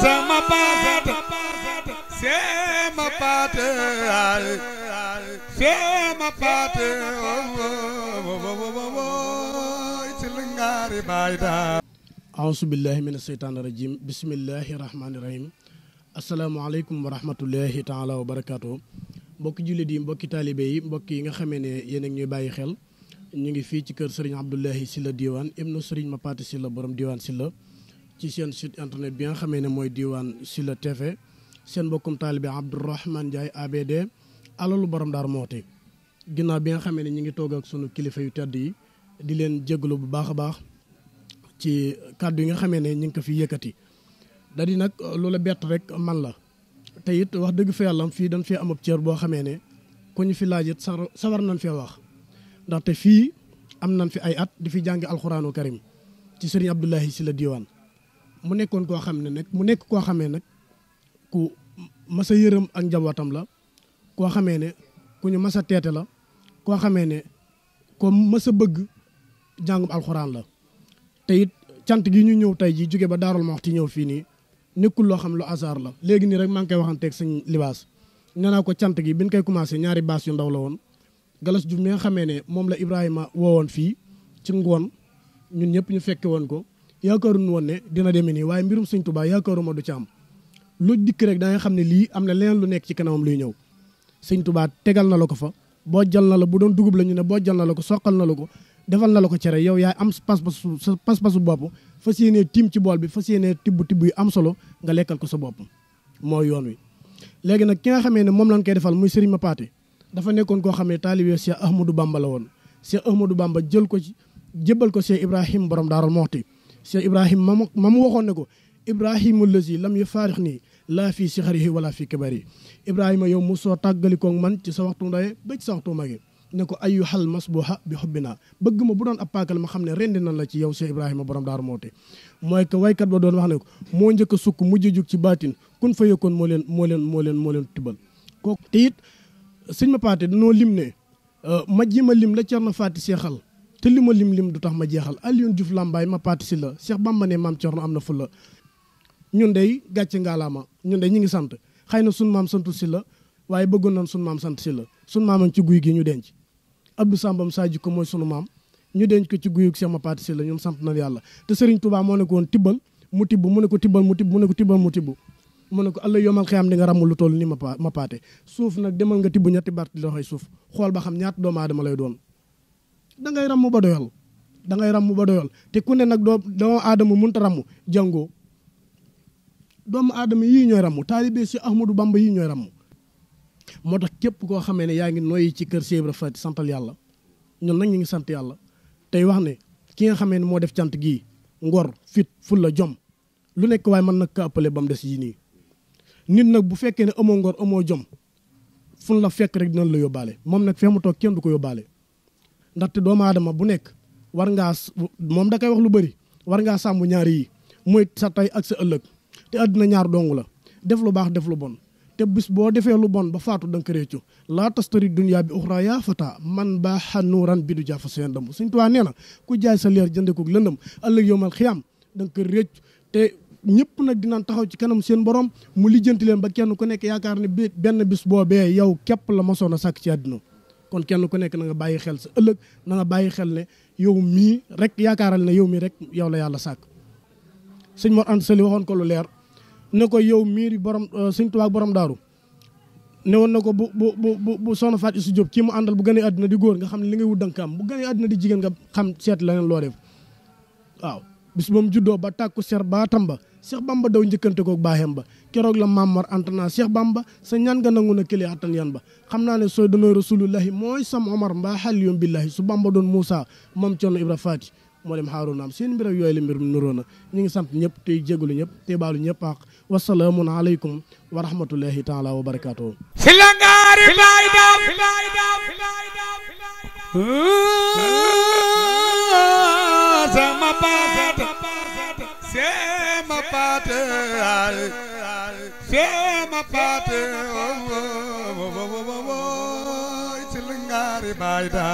sama paate sama paate sama paate silngari bayda a'uuzu billahi mina sheytaani rajim bismillahi rahmaani rahim asalaamaaleykum wa rahmatullahi taala wa barakaatu mbokki jullit yi mbokki taalibe yi mbokk yi nga xamee ne yéen ak ñuy bàyyi xel ñu ngi fii ci kër Serigne Abdoulaye Sylla Diwane ibnu Serigne Mapaté Sylla borom Diwane Sylla ci seen site internet bi nga xamee ne mooy Diwane Sylla TV seen mbokkum taalibe Abdourahmane Ndiaye ABD alalu borom Daaru Muxti ginnaaw bi nga xamee ne ñu ngi toog ak sunu kilifa yu tedd yi di leen jégalu bu baax a baax ci kàddu yi nga xamee ne ñu ngi ko fi yëkkati da di nag loola bett rek man la te it wax dëgg fa yàlla fii dañ fee am ab cër boo xamee ne ku ñu fi laaj it sawar nañ fee wax ndaxte fii am nañ fi ay at di fi jàngi alxuraanu karim ci Serigne Abdoulaye Sylla Diwane mu nekkoon koo xam ne nag mu nekk koo xamee nag ku mas a yërëm ak njabootam la koo xamee ne ku ñu mas a teete la koo xamee ne ko mas a bëgg jàngum alxuraan la te it cant gi ñu ñëw tey ji jóge ba Daarul Muxti ñëw fii nii nekkul loo xam lu hasard la léegi nii rek maa ngi koy waxanteeg sëñ libaas nee naa ko cant gi bi ñu koy commencé ñaari baas yu ndaw la woon galas ju mi nga xamee ne moom la Ibrahima woowoon fii ci ngoon ñun ñëpp ñu fekke woon ko yaakaaruñu woon ne dina demee nii waaye mbirum sëñ Tuubaa yaakaaruma du ci am lu dikk rek da nga xam ne lii am na leneen lu nekk ci kanamam luy ñëw sëñ Tuubaa tegal na la ko fa boo jal na la bu doon dugub la ñu ne boo jal na la ko soqal na la ko defal na la ko cere yow yaay am pas-pasu bopp fas yéenee tiim ci bool bi fas yéenee tibb yu am solo nga lekkal ko sa bopp mooy yoon wi léegi nag ki nga xamee ne moom lañ koy defal muy Serigne Mapaté dafa nekkoon koo xam ne taalibe Cheikh Ahmadou Bamba la woon Cheikh Ahmadou Bamba jël ko ci jébbal ko Cheikh Ibrahim borom Daaru Muxti Cheikh Ibrahim ma mu waxoon ne ko Ibrahimul lazi lam yufaarix nii laa fii sixarihi wala fii kibari Ibrahima yow mu soo tàggalikoog man ci sa waxtu ndaye ba ci sa waxtu magi ne ko ayu xal masbuha bi xubbinaa bëgg ma bu doon ab paakal ma xam ne rendi na la ci yow Cheikh Ibrahima borom Daaru Muxti mooy que waykat ba doon wax ne ko moo njëkk a sukk mujj jug ci baatin kun fa yëkkoon moo leen tibbal kooku te it sëñ Mapaté dañoo lim ne ma ji ma lim la Cerno Faati seexal te li ma lim du tax ma jeexal Alioune Diouf Lambaye Mapaté Sylla Cheikh Bamba ne maam Cerno am na fulla ñun dey gàcce ngaalaama ñun dey ñu ngi sant xëy na sun maam santu Sylla waaye bëggoon nañ sun maam sant Sylla sun maam ci guy gi ñu denc Abdou Sambam Sadji ko mooy sunu maam ñu denc ko ci guyug Cheikh Mapaté Sylla ñun sant nañ yàlla te Serigne Touba moo ne ko woon tibbal mu tibb mu ne ko tibbal mu tibb mu ne ko tibbal mu tibb mu ne ko Allah yomal xiyam di nga ràmm lu toll ni Mapaté suuf nag demal nga tibb ñetti baat di loxoy suuf xool ba xam ñaata doomu aadama lay doon da ngay ràmm ba doyal te ku ne nag doomu aadama mënta ràmm jàngoo doomu aadama yii ñooy ràmm taalibe si Ahmadou Bamba yii ñooy ràmm moo tax képp koo xamee ne yaa ngi noyyi ci kër Cheikh Ibra Faty santal yàlla ñun nag ñu ngi sant yàlla tey wax ne ki nga xamee ne moo def cant gii ngor fit fulla jom lu nekk waaye mën nag ka ëppale ba mu des yi nii nit nag bu fekkee ne amoo ngor amoo jom fun la fekk rek dinañ la yóbbaale moom nag fee mu toog kenn du ko yóbbaale ndaxte doomu aadama bu nekk war ngaa moom da koy wax lu bëri war ngaa sàmm ñaari yi mooy sa tey ak sa ëllëg te àddina ñaar dong la def lu baax def lu bon te bis boo defee lu bon ba faatu da nga ko réccu laa tastari dunya bi uxra yaa fata man baa xanuuran bi du jaafa seen dëmb Sëñ Tuubaa nee na ku jaay sa leer jënde ko lëndëm ëllëg yowmal xiyaam da nga ko réccu te ñëpp nag dinaan taxaw ci kanam seen borom mu lijjanti leen ba kenn ku nekk yaakaar ne benn bis boobee yow képp la mosoon a sàkk ci àddina kon kenn ku nekk na nga bàyyi xel sa ëllëg na nga bàyyi xel ne yow mii rek yaakaaral ne yow mii rek yow la yàlla sàkk sëñ Mor Anta Sali waxoon ko lu leer ne ko yow miiri borom Sëñ Tuubaa borom daaru ne woon na ko bu soxna Fatou Issa Diop kii mu àndal bu gënee àddina di góor nga xam ne li ngay wut danga ko am bu gënee àddina di jigéen nga xam seet leneen loo def waaw bis ba mu juddoo ba tàkku ser ba tamba Cheikh Bamba daw njëkkante koog baaxeem ba keroog la Maam Mor Anta naa Cheikh Bamba sa ñaan nga nangu na këli attan yan ba xam naa ne sooy danooy rasulullahi mooy sam Omar mbaa xal yoom billahi su Bamba doon Moussa moom Cerno Ibra Faty moo dem Haaruna am seen mbir ak yooyu la mbir mu nuróo na ñu ngi sant ñëpp tey jégalu ñëpp tey baalu ñëpp ak wasalaamun aleykum wa rahmatullahi taala wa barakaatuhu Sylla ngaari bayda sama paate sama paate Sylla ngaari bayda